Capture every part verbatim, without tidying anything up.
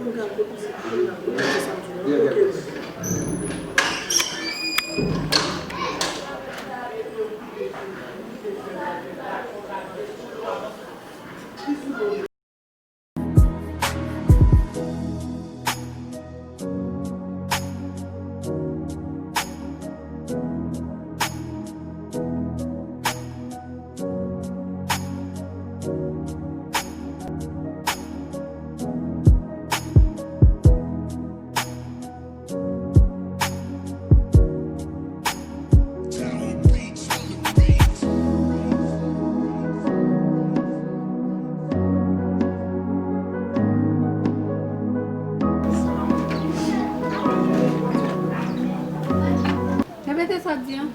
M ka kote sa, m ka kote sa, m di, ok. Repete sa w di an.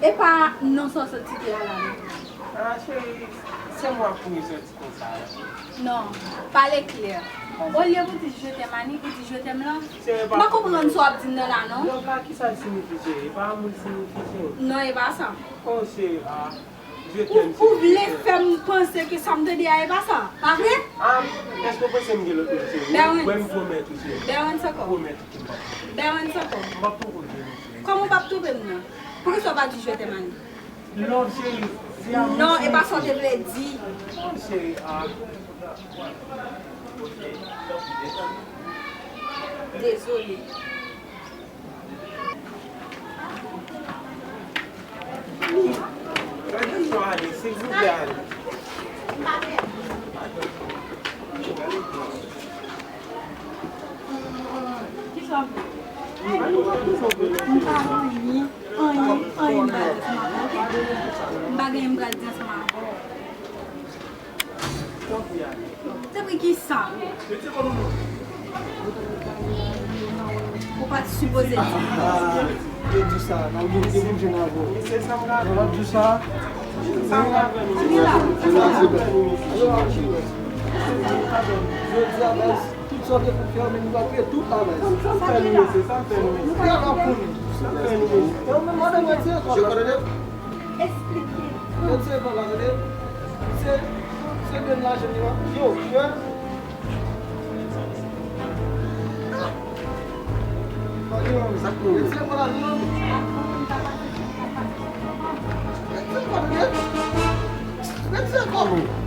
E pa non sa w sot site a la non. Ah, cheri, se mwen pou m soti konsa. Non, pale klè. Olye pou di je t'aime Annie, ou di je t'aime love. M pa konprann sa w ap di m nan la non. Love la, kisa l siyifi, cheri? E pa amour l siyifi, cheri. Non, e pa sa. Oh, cheri, ah. Ou, ou vle fè m panse ke sa m tande a e pa sa, pa vre? Ah, èske w panse m gen lòt moun, cheri? Berwens. Wè m pwomèt ou, cheri. Berwens ankò. Pwomèt ou ke m p ap twonpe w. Berwens ankò. M p ap twonpe w, cheri. Kòman w p ap twonpe m nan? Poukisa w pa di je t'aime Annie? Non, cheri, se amour. Non, e pa sa w te vle di. Non, cheri, ah. Dezole. Fè jan ale, silvouplè, ale. Kisa w vle? M pa anyen, anyen, anyen m pral di ansanm avè w, oke? M pa gen anyen m pral di ansanm avè w. Tanpri, kisa? Ou pa t sipoze di. Ah, yo di sa, n ap gen moun jwenn avè w. N ap di sa. Jodi a, baz, tout sa w te konn fè, men nou va touye tout la, baz. Sa k fè nou mesye, sa k fè nou mesye. Nou pa ka konnen. Sa k fè nou mesye. E ou menm, mande mwen, se ankò, baz. Esplike. Gad se pa la, gade. Se, se grenn lajan li la. Yo, yo. Gad se pa la, non. Wi.